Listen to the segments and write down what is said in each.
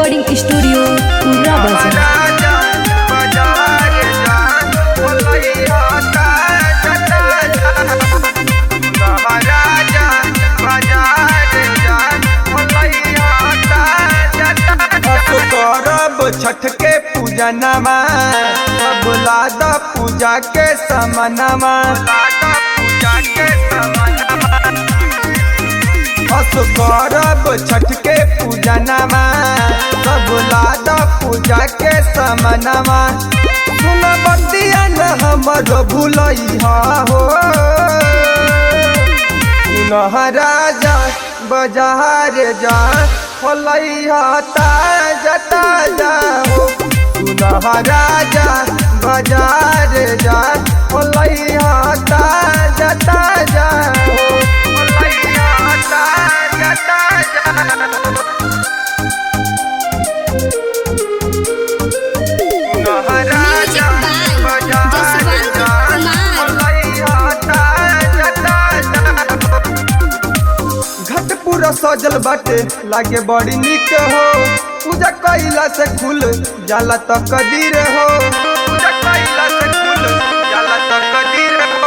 Recording studio पूरा बाजार। करब छठ के पूजनमा, सब लादा पूजा के समनमा। असो करब छठ के पूजनमा, सब लादा पूजा के समनमा। सुन बतिया न हमरो भूलैहा हो, राजा बाजार जा होलैहा ताजा ताजा हो। राजा बाजार जा होलैहा ताजा ताजा हो, होलैहा ताजा ताजा। Music by Jaswant Kumar. घट पूरा सजल बाटे, लागे बड़ी निक हो। पूजा कइला से खुल जाला त कदीर हो। पूजा कइला से खुल जाला त कदीर हो।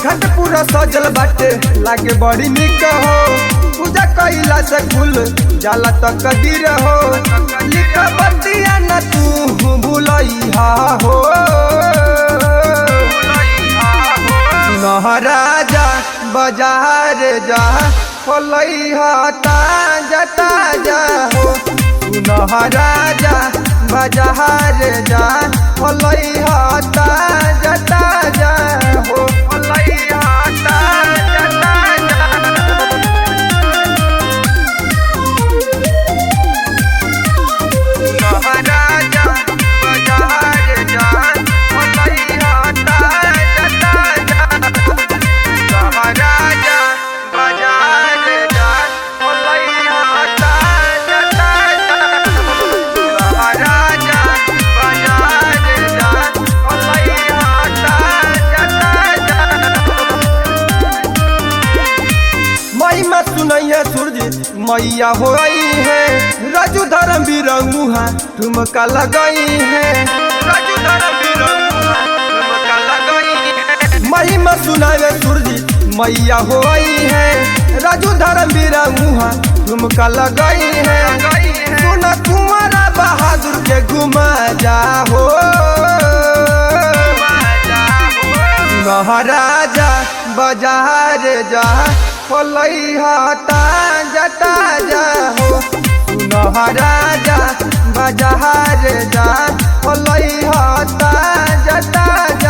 घट पूरा सजल बाटे, लागे बड़ी निक हो। पूजा कइला से खुल जाला त कदीर हो। लिख बतिया न तू भुलैहा हो, राजा बाजार जा होलैहा ताजा ताजा हो। राजा बाजार जा होलैहा ताजा ताजा हो, होलैहा ताजा ताजा। राजा बाजार जा होलैहा ताजा ताजा। राजा बाजार जा होलैहा ताजा ताजा। राजा बाजार जा होलैहा ताजा ताजा। महिमा सुनैया सूरज मैया हो आई है, राजू धर्म बिरंगुहा ठुमका लगाई है। राजू धर्म बिरंगुहा ठुमका लगाई है। महिमा सुनावे सूरज मैया हो आई है, राजू धर्म बिरंगुहा ठुमका लगाई है। सुन कुंवरा बहादुर के घुमा जा हो, राजा बाजार जा होलैहा ताजा ताजा हो। राजा बाजार जा होलैहा ताजा ताजा।